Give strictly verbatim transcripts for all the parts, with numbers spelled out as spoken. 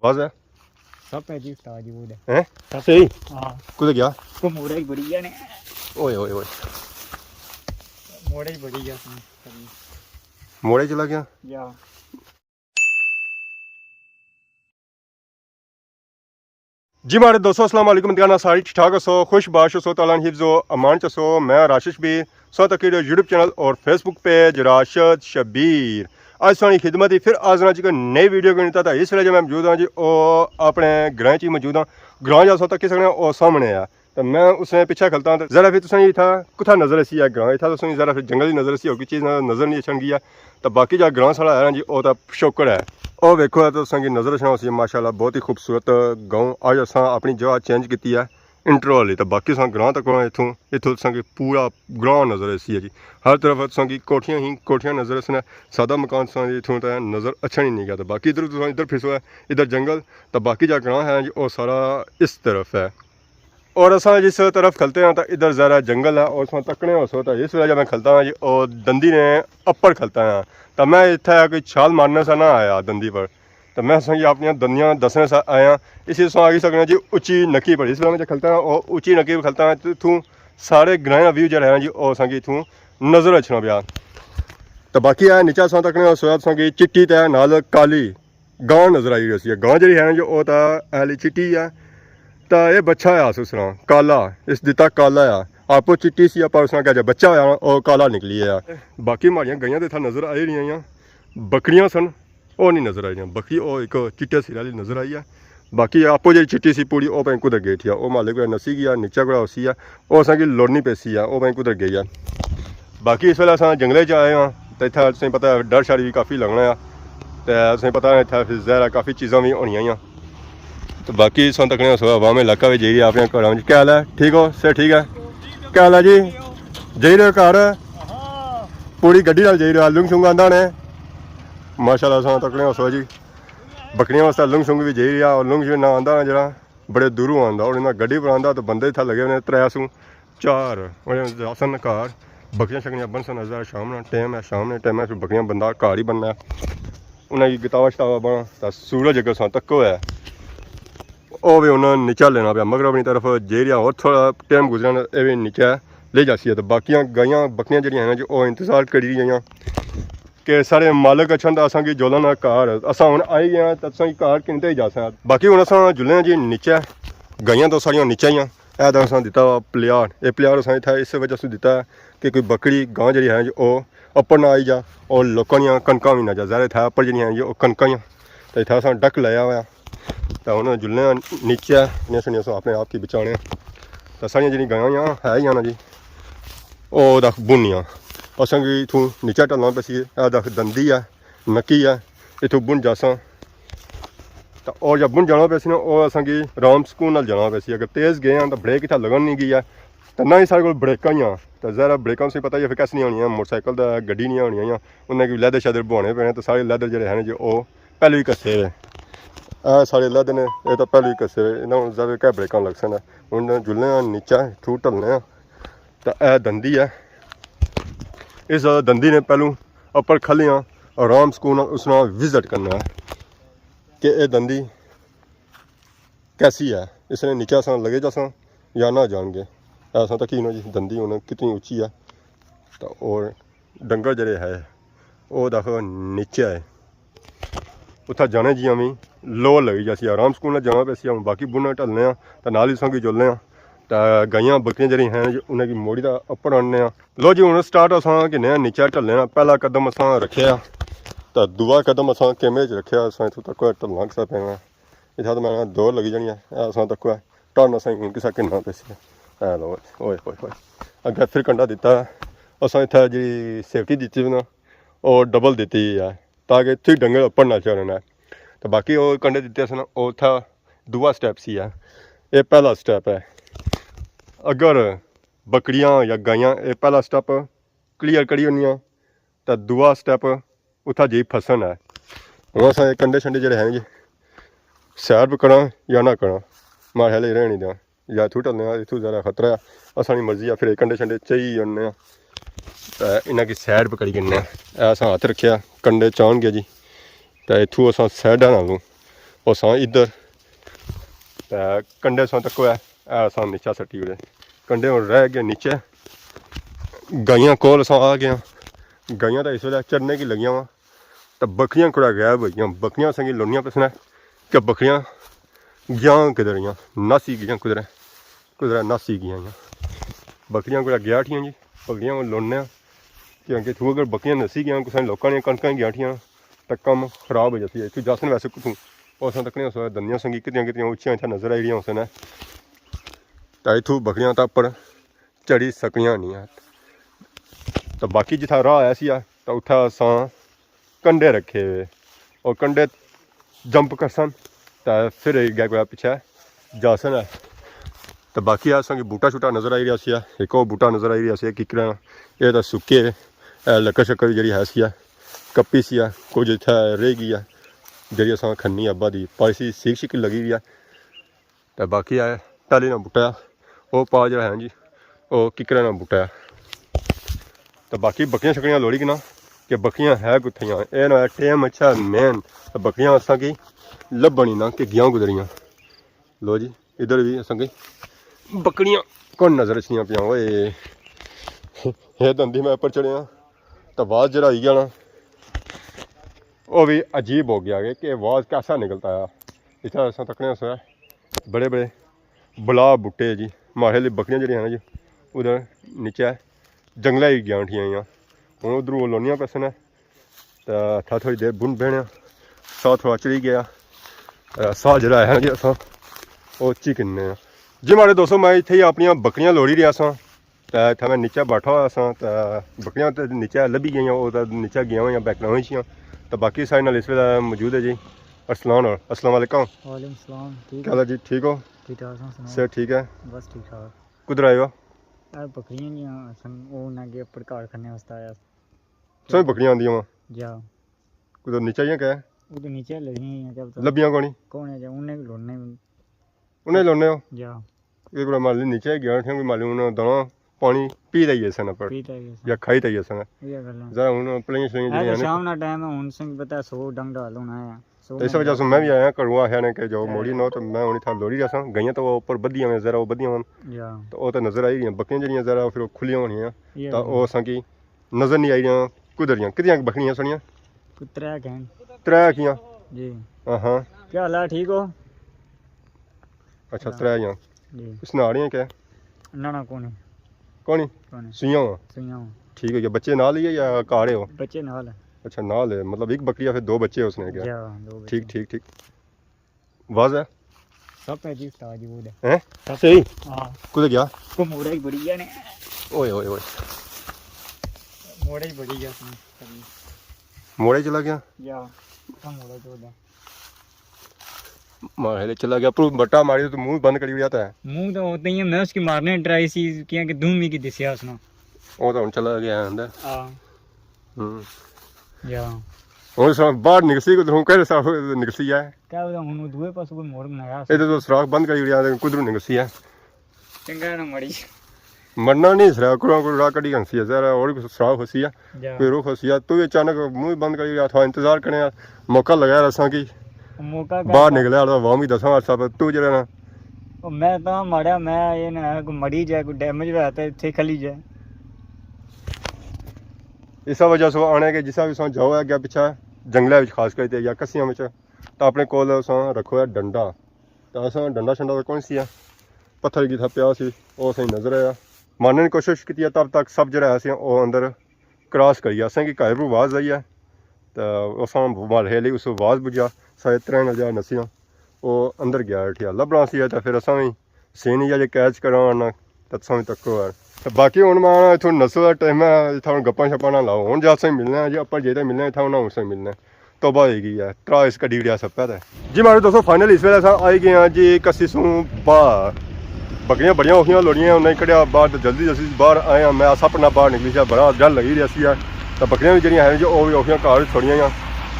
واضح ہے؟ سب ہے جی استاد جی، وہ دے۔ ہیں؟ سب۔ صحیح؟ ہاں۔ کدھر گیا؟ تو موڑے ہی بڑی گیا نے۔ اوئے، اوئے، اوئے۔ موڑے ہی بڑی گیا۔ موڑے چلا گیا؟ یا۔ جی ماڑے دوستو، السلام علیکم۔ امید کرنا سارے ٹھیک ٹھاک ہسو، خوش باش ہسو، تعالیٰ نے حفظ و امان چ ہسو۔ میں راشد شبیر، سو تک یوٹیوب چینل اور فیس بک پیج راشد شبیر۔ اج سانی خدمت ہی پھر حاضر ہاں جی کوئی نئی ویڈیو کے نتا۔ اس ویلے جو میں موجود ہاں جی، او اپنے گراں چ ہی موجود ہاں۔ گراں جا سو تک سکنے او سامنے ہے۔ تو میں اس نے پیچھے کھلتا ہاں، تو ذرا پھر تساں اتھا کتھا نظر اسی ہے گراں، اتھا تساں ذرا پھر جنگل ہی نظر اسی، اور کوئی چیز نظر نہیں اچھن گئی ہے۔ تو باقی جا گراں ساڑا ہے نا جی، او تا پشوکڑ ہے۔ او ویکھو، اے تساں کی نظر اچھنا اسی، ماشاءاللہ بہت ہی خوبصورت گاؤں۔ اج اساں اپنی جگہ چینج کیتی ہے انٹرو والی، تو باقی اساں گراں تک آئے اتھوں، اتھوں تساں کی پورا گراں نظر اسی ہے جی۔ ہر طرف تساں کی کوٹھیاں ہی کوٹھیاں نظر اچھن، سادہ مکان تساں کی اتھوں تے نظر اچھن ہی نہیں گیا۔ تو باقی ادھر تساں ادھر پھسو ہے، ادھر جنگل، تو باقی جا گراں ہے جی، او سارا اس طرف ہے۔ اور اساں جس طرف کھلتے ہیں تو ادھر ذرا جنگل ہے، اور اساں تکنے ہو سو تو اس وجہ میں کھلتا ہاں جی، اور دندی نے اپر کھلتا ہاں۔ تو میں اتھا کوئی چھال مارنے سا نہ آیا دندی پر، تو میں اساں کی اپنی دندیاں دسنے سا آیا۔ اسی اساں آگی سکنے جی اچی نکی پر، اس وجہ میں کھلتا ہاں، اور اچی نکی پر کھلتا ہاں تو اتھوں سارے گرائیں ویو جڑا ہے جی، او اساں کی اتھوں نظر اچھنا پیا۔ تو باقی ہے نیچے اساں تکنے ہو سو اساں کی چٹی تے نال کالی گاں نظر آئی رہی سی۔ گاں جڑی ہے نا جو او تا اہلی چٹی ہے، تا اے بچہ ہے اس طرح کالا، اس دتا کالا ہے۔ آپو چٹی سی، پر اس نا کہ جا بچہ ہویا نا، او کالا نکلی ہے۔ باقی ماڑیاں گائیاں تے اتھا نظر آئی رہیاں، بکریاں سن، او نہیں نظر آئی رہیاں۔ بکری او ایک چٹے سرے والی نظر آئی ہے۔ باقی آپو جڑی چٹی سی پوڑی، او پائیں کدھر گئی تھی، او مالک کوئی نسی گیا، نیچے کوئی اسی ہے، او اساں کی لوڑنی پیسی ہے، او پائیں کدھر گئی ہے۔ باقی اس ویلے اساں جنگلے چ آئے ہاں، تے اتھا تساں پتہ ہے ڈر شر بھی کافی لگنا ہے، تے تساں پتہ ہے اتھا پھر ظاہر ہے کافی چیزاں بھی ہونیاں ہیاں۔ تو باقی اساں تکنے ہو سو عوام علاقہ بھی جائی رہی ہے اپنے گھراں وچ۔ کیا حال ہے؟ ٹھیک ہو؟ صحت ٹھیک ہے؟ کیا حال ہے جی؟ جائی رہے ہو گھر؟ پوری گڈی نال جائی رہے ہو؟ لنگ شنگ آندا نے؟ ماشاءاللہ اساں تکنے ہو سو جی، بکریاں واسطے لنگ شنگ بھی جائی رہی ہے، اور لنگ شنگ نہ آندا نا جڑا، بڑے دوروں آندا، اور انہاں گڈی پر آندا تو بندے اتھا لگے ہوئے نے ترے سوں چار، اور آسن گھر، بکریاں شکریاں بنسن۔ نظر شام نا ٹائم ہے، شام نے ٹائم ہے، پھر بکریاں بندہ گھر ہی بننا ہے۔ انہاں کی گتاوا شتاوا بنا، تا سورج اگر ساں تکو ہے، او بھی انہاں نیچا لینا پیا، مگر اپنی طرف جے رہیا، اور تھوڑا ٹائم گزریا نا، اے بھی نیچا لے جاسی ہے۔ تو باقیاں گائیاں، بکریاں جڑیاں ہیں نا جو، او انتظار کری رہیاں کہ سارے مالک اچھن تاں اساں کی جولن نا گھر، اساں ہن آئی گئے آں تاں اساں کی گھر کنتے ہی جاساں۔ باقی ہن اساں جلنے آں جی نیچے، گائیاں تو ساریاں نیچے ہی آں۔ اے تاں اساں دتا ہوا پلیار، اے پلیار اساں اتھا اس وجہ سے دتا ہے کہ کوئی بکری گاں جڑی ہے جو او اپر نہ آئی جا اور لوکاں نیاں کنکاں وی نہ جا، ظاہر ہے اتھا اپر جڑیاں ہیں جو او کنکاں ہی آں۔ تے اتھا اساں ڈک لایا ہوا۔ تے ہن جلنے آں نیچے، انہیں سنیاں سو اپنے آپ کی بچانے آں۔ تے ساریاں جڑیاں گائیاں ہے ہی آں نا جی، او دکھ بنیاں۔ اساں کی اتھوں نیچے ٹلنا پیسی، اے دکھ دندی ہے، نکی ہے، اتھوں بن جاساں۔ تے او جب بن جانا پیسی نا، او اساں کی آرام سکون نال جانا پیسی۔ اگر تیز گئے آں تاں بریک اتھا لگن نہیں گئی ہے، تے نہ ہی ساڑے کول بریکاں ہی آں۔ تے ظاہر ہے بریکاں تساں پتہ ہی ہے پھر کیسے نہیں ہونیاں، موٹر سائیکل تے گڈی نہیں ہونیاں، انہاں کی لیدر شیدر بوانے پینے۔ تے ساڑے لیدر جڑے ہیں جو او پہلے ہی کسے ہوئے۔ اے ساڑے لیدر نے، اے تاں پہلے ہی کسے ہوئے، انہاں ہن ظاہر ہے کیا بریکاں لگ سن۔ ہن جلنے آں نیچے، اتھوں ٹلنے آں۔ تے اے دندی ہے، اس دندی نے پہلوں اپر کھلیاں آرام سکون نال اس نال وزٹ کرنا ہے کہ اے دندی کیسی ہے، اس نے نیچے اساں لگے جاساں یا نہ جان گے۔ اساں تکی نا جی دندی ہن کتنی اچی ہے، تے اور ڈنگر جڑے ہے او دیکھو نیچے ہے۔ اتھا جانے جیاں وی لو لگی جاسی، آرام سکون نال جانا پیسی۔ ہن باقی بننا ٹلنے آں تے نال ہی اساں کی جلنے آں تے گائیاں بکریاں جڑی ہیں انہاں کی موڑی تے اپر آننے آں۔ لو جی ہن سٹارٹ اساں گھنے آں نیچے ٹلنے آں۔ پہلا قدم اساں رکھیا تے دوا قدم اساں کیمرے چ رکھیا، اساں اتھوں تک ٹلنا کسا پینا۔ اتھا تے میں دور لگی جانی ہے، اے اساں تکو ہے، ٹرن اساں ہن کسا کننا پیسی۔ اے لو، اوئے ہوئے ہوئے۔ اگے پھر کنڈا دتا ہے، اساں اتھا جی سیفٹی دتی نا، او ڈبل دتی ہے، تاکہ اتھے ڈنگر اپر نہ چڑھن ہے۔ تے باقی او کنڈے دتے سن، او اتھا دوا سٹیپ سی ہے، اے پہلا سٹیپ ہے۔ اگر بکریاں یا گائیاں اے پہلا سٹیپ کلیئر کری ہونیاں، تے دوا سٹیپ اتھا جائی پھسن ہے۔ ہن اساں اے کنڈے شنڈے جڑے ہیں جی، سیر بھی کراں یا نہ کراں، ماڑے خیال اچ رہن ہی دیاں۔ یا اتھوں ٹلنے آں، اتھوں زیادہ خطرہ ہے۔ اساں نی مرضی ہے، پھر اے کنڈے شنڈے چائی ہونے آں۔ تے انہاں کی سیر بھی کری کنے آں۔ اے اساں ہتھ رکھیا، کنڈے چان گیا جی۔ تے اتھوں اساں سائیڈ نالوں، اساں ادھر، تے کنڈے اساں تکو ہے، اے اساں نیچا سٹی اوڑے۔ کنڈے ہن رہ گئے نیچے۔ گائیاں کول اساں آ گئے آں۔ گائیاں تاں اس ویلے چرنے کی لگیاں واں۔ تے بکریاں کڑا غائب ہوئی گیاں۔ بکریاں اساں کی لونیاں پسن ہے کہ بکریاں گیاں کدھر گیاں، ناسی گیاں کدھر، کدھر ناسی گیاں۔ بکریاں کڑا گیا ٹھیاں جی، بکریاں لوننے آں۔ کیونکہ اتھوں اگر بکریاں نسی گیاں، کسے لوکاں نیاں کنکاں گیاں ٹھیاں، تاں کم خراب ہو جاسی ہے۔ اتھوں جاسن ویسے کتھوں، او اساں تکنے اساں دندیاں سنگی کتنیاں کتنیاں اچیاں اتھاں نظر آئی رہیاں ہوسن۔ تاں اتھوں بکریاں تاں اپر چڑھی سکنیاں نہیں ہے۔ تاں باقی جتھاں راہ آیا سی آ، تاں اتھاں اساں کنڈے رکھے ہوئے، او کنڈے جمپ کرسن، تاں پھر اگے کوئی پچھے جاسن ہے۔ تاں باقی اساں کی بوٹا شوٹا نظر آئی رہیا سی، ایک او بوٹا نظر آئی رہیا سی، ککڑاں، اے تاں سکے، اے لکڑ شکڑ جیڑی ہے سی، کپی سی، کچھ اتھے رہ گئی ہے، جیڑی اساں کھنی ابا دی، پائی سی سیک شیک لگی ہوئی ہے۔ تے باقی اے ٹالی نا بوٹا ہے، او پا جیڑا ہے جی، او ککڑاں نا بوٹا ہے۔ تے باقی بکریاں شکریاں لوڑی کنا کہ بکریاں ہے کتھیاں۔ اے نا ٹائم اچھا مین، تے بکریاں اساں کی لبھن ہی نہ کہ گیاں گزریاں۔ لو جی، ادھر بھی اساں کی بکریاں کون نظر اچھنیاں پیاں۔ اوئے، اے دندی میں اوپر چڑھیا، تے آواز جیڑا ہوئی گیا نا، او بھی عجیب ہو گیا کہ، کہ آواز کیسا نکلتا ہے۔ اتھا اساں تکنے اساں بڑے بڑے بلا بوٹے جی، ماڑے لیے بکریاں جیڑیاں ہیں نا جی، ادھر نیچے جنگلے ہی گیاں اٹھیاں ہوئیاں۔ ہن ادھروں او لونیاں پیسن ہے، تے اتھا تھوڑی دیر بن بہنے آں، ساہ تھوڑا چڑھی گیا، تے ساہ جیڑا ہے نا جی اساں او چی کنے آں۔ جی ماڑے دوستو، میں اتھے ہی اپنیاں بکریاں لوڑی رہیا ساں، تے اتھا میں نیچے بیٹھا ہویا ساں، تے بکریاں تے نیچے لبھی گئیاں، او تے نیچے گیاں ہوئیاں بیک گراؤنڈ وچ ہیاں۔ تے باقی ساڑے نال اس ویلے موجود ہے جی ارسلان ہور۔ السلام علیکم۔ وعلیکم السلام، ٹھیک کیا حال ہو؟ ہے جی، ٹھیک ہو؟ ٹھیک ٹھاک، سناؤ؟ صحت ٹھیک ہے؟ بس ٹھیک ٹھاک۔ کدھر آئے ہو؟ اے بکریاں جیاں سن، او انہاں کے اپر گھر کھنے واسطے آیا۔ سوئی بکریاں آندیاں واں؟ جا۔ کدھر نیچے ہیاں کہ؟ او تے نیچے لگیاں ہوئیاں، کیا پتہ۔ لبھیاں کونی؟ کون ہے جا، انہیں کو لوڑنے۔ انہیں لوڑنے ہو؟ جا۔ اے کوئی مالی نیچے گیا، ٹھیک کوئی مالی انہاں دانا پانی پی تے ہی ایسا نہ پڑ۔ پی تے ہی ایسا۔ یا کھائی تے ہی ایسا نہ۔ یہ گل ہے۔ ذرا ہن پلائیاں شلائیاں اے جیڑیاں تو نے۔ شام نا ٹائم ہے، ہن سنگ پتہ سو ڈنگ ڈال ہونا ہے۔ سو تے اس وجہ سے میں بھی آیا، گھروں آخیا نے کہ جو جا۔ موڑی نو، تو میں ہن اتھا لوڑی رہیا ساں، گئیاں تو وہ اوپر بدھیاں ہوئیاں، ذرا وہ بدھیاں ہوئیاں۔ جا۔ تو وہ تو نظر آئی رہیاں، بکریاں جیڑیاں ذرا پھر وہ کھلیاں ہونیاں۔ یہ تو گل ہے۔ وہ اساں کی نظر نہیں آئی رہیاں، کدھر رہیاں، کتنیاں بکریاں سنیاں؟ کوئی ترے کہن۔ ترے کیاں؟ جی۔ ہاں ہاں۔ کیا حال ہے، ٹھیک ہو؟ اچھا، ہاں۔ ترے ہیاں۔ جی۔ اس نال آڑیاں کیا؟ نہ، نہ، کونی۔ کونی؟ کونی۔ سوئیاں واں؟ سوئیاں واں۔ ٹھیک ہے، بچے نال ہی ہے یا گھر ہو؟ بچے نال ہے۔ اچھا، نال ہے، مطلب ایک بکری ہے، پھر دو بچے اس نے کیا؟ جی ہاں، دو بچے۔ ٹھیک، ٹھیک، ٹھیک۔ واضح ہے؟ سب ہے جی، استاد جی، وہ دے۔ ہیں؟ سب۔ صحیح؟ ہاں۔ کدھر گیا؟ کو موڑے ہی بڑی گیا نے۔ اوئے، اوئے، اوئے۔ موڑے ہی بڑی گیا اس نے۔ موڑے چلا گیا؟ یا، کم موڑے تو دے۔ ماڑے چلا گیا، پر بٹا ماری تو منہ بند کری ہوا تھا۔ منہ تو ہوتے ہی ہے، میں اس کی مارنے ٹرائی سی، کیا کہ دھوم ہی کی دسیا اس نے۔ وہ تو ہن چلا گیا اندر۔ ہاں۔ ہوں۔ یا۔ ہن اس باہر نکسی، کو ہن کہڑے سا نکسی ہے؟ کیا پتہ ہن وہ دوئے پاسوں کوئی موڑ بنایا اے تو سراخ بند کری ہوا، کدھروں نکسی ہے؟ چنگا نہ مڑی۔ مرنا نہیں، سراخ کو، کو راہ کڈی گھنسی ہے، ذرا اور کوئی سراخ ہوسی ہے، جا۔ کوئی رخ ہوسی ہے، تو بھی اچانک منہ بند کری گیا تھا، انتظار کرنے آ، موقع لگا رہا سا کہ موقع کیا باہر تھا؟ نکلے آ، عوام کی دساں سب، تو جڑا نا۔ او میں تاں ماریا، میں یہ نہ ہے کوئی مڑی جائے، کوئی ڈیمیج ہوا تے اتھے کھلی جائے۔ اس وجہ سے آنے کہ جس وچ جاؤ ہے، اگے پیچھے جنگلے وچ خاص کر تے یا کسیاں وچ، تاں اپنے کول اساں رکھو ہے ڈنڈا۔ تاں اساں ڈنڈا شنڈا تاں کون سی ہے، پتھر کی تھا پیا سی، او اساں نظر آیا۔ مارنے کی کوشش کیتی ہے، تب تک سب جڑا ہے سی او اندر کراس کری گیا۔ اساں کی گھر پر آواز آئی ہے، تاں اساں مال ہیلی اس آواز بجھا، سارے ترے نال جا نسیاں، او اندر گیا اٹھیا۔ لبھنا سی ہے تاں پھر اساں وی سین یا جے کیچ کراں نہ، تاں تساں وی تکو یار۔ تے باقی ہن میں اتھوں نسو دا ٹائم ہے، اتھاں ہن گپاں شپاں نہ لاؤ۔ ہن جا سے ملنا ہے جی، اپر جیتے ملنا ہے، اتھاں انہاں سے ملنا ہے۔ توبہ ہوئی گئی ہے، ترا اس کڈی وڑیا سپا تے۔ جی ماڑے دوستو، فائنل اس ویلے اساں آئی گئے ہاں جی کسی سوں باہر۔ بکریاں بڑیاں اوکھیاں لوڑیاں، انہاں کڈیا باہر تے جلدی جلدی باہر آئے ہاں۔ میں سپ نہ باہر نکلی سا، بڑا ڈر لگی رہیا سی۔ تے بکریاں وی جیڑیاں ہیں جی، او وی اوکھیاں گھر چھوڑیاں ہیاں۔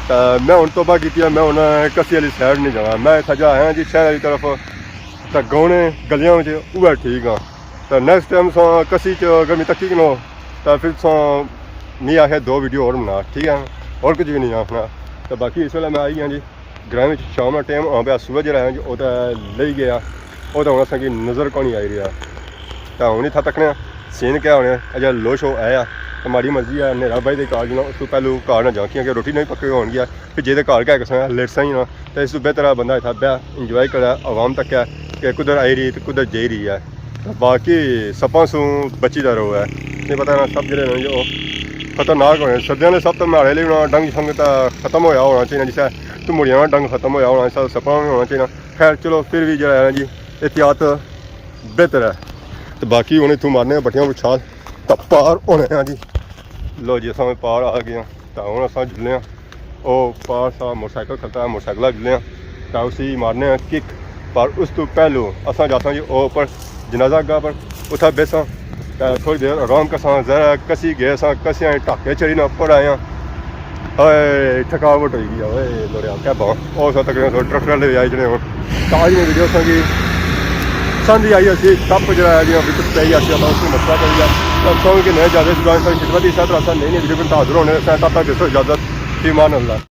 تے میں ہن توبہ کیتی ہے، میں ہن کسی آلی سائیڈ نہیں جانا۔ میں اتھا جا آیا جی شہر آلی طرف، تے گاؤں نے گلیاں وچ اوہے ٹھیک ہاں۔ تے نیکسٹ ٹائم تساں کسی چ اگر میں تکی کنو، تے پھر تساں میں آخیا دو ویڈیو ہور بنا، ٹھیک ہے؟ ہور کچھ وی نہیں آخنا۔ تے باقی اس ویلے میں آئی گیا جی گرائیں وچ شام نا ٹائم ہونا پیا، سورج جیہڑا ہے او تاں لہی گیا، او تاں ہن اساں کی نظر کونی آئی رہیا۔ تاں ہن اتھا تکنے آں سین کیا ہونے، اجے لو شو آیا تاں ماڑی مرضی ہے، نیرا بھائی دے گھر جانا، اس توں پہلو گھر نہ جاں، کیونکہ روٹی نہیں پکی ہونی ہے۔ پھر جے تے گھر گیا کسے لیٹ سا ہی نا، تاں اس توں بہتر ہے بندہ اتھا بہہ انجوائے کرے، عوام تکے کہ کدھر آئی رہی تے کدھر جائی رہی ہے۔ باقی سپاں سوں بچی دا رہو ہے، تساں پتہ نا سپ جیہڑے ہونے جو خطرناک ہونے۔ سردیاں نے سپ تاں مہاڑے لیے ہونا، ڈنگ شنگ تاں ختم ہویا ہونا چاہیے، جسے تموڑیاں نا ڈنگ ختم ہویا ہونا، اس طرح سپاں وی ہونا چاہیے۔ خیر چلو، پھر وی جیہڑا ہے نا جی، احتیاط بہتر ہے۔ تے باقی ہن اتھوں مارنے آں بٹیاں اچھال، تاں پار ہونے آں جی۔ لو جی، اساں پار آ گئے آں، تاں ہن اساں جلنے آں۔ او پار سا موٹر سائیکل کھلتا ہے، موٹر سائیکل جلنے آں، تاں اسی مارنے آں کک۔ پر اس توں پہلو اساں جاساں جی او اپر جنازہ گاہ پر، اتھا بیساں، تاں تھوڑی دیر آرام کرساں۔ ذرا کسی گئے ساں، کسیاں ٹاکے چڑھی نہ اپر آئے آں۔ ہائے، تھکاوٹ ہوئی گئی ہے، اوئے لوڑیا، کیا باں۔ او سا تقریباً تھوڑے ٹریکٹر والے بھی آئی جنے ہن۔ تاں اج نے ویڈیو اساں کی پسند ہی آئی ہوسی، سپ جیہڑا ہے جی وچ پئی آسی، اساں اس نوں مسئلہ کری ہے۔ تاں اساں کی نئے جادے سجائیں ساں خدمت ہی ساتھ اساں نئی نئی ویڈیو کن حاضر ہونے، اساں تب تک دیسو اجازت، فی امان اللہ۔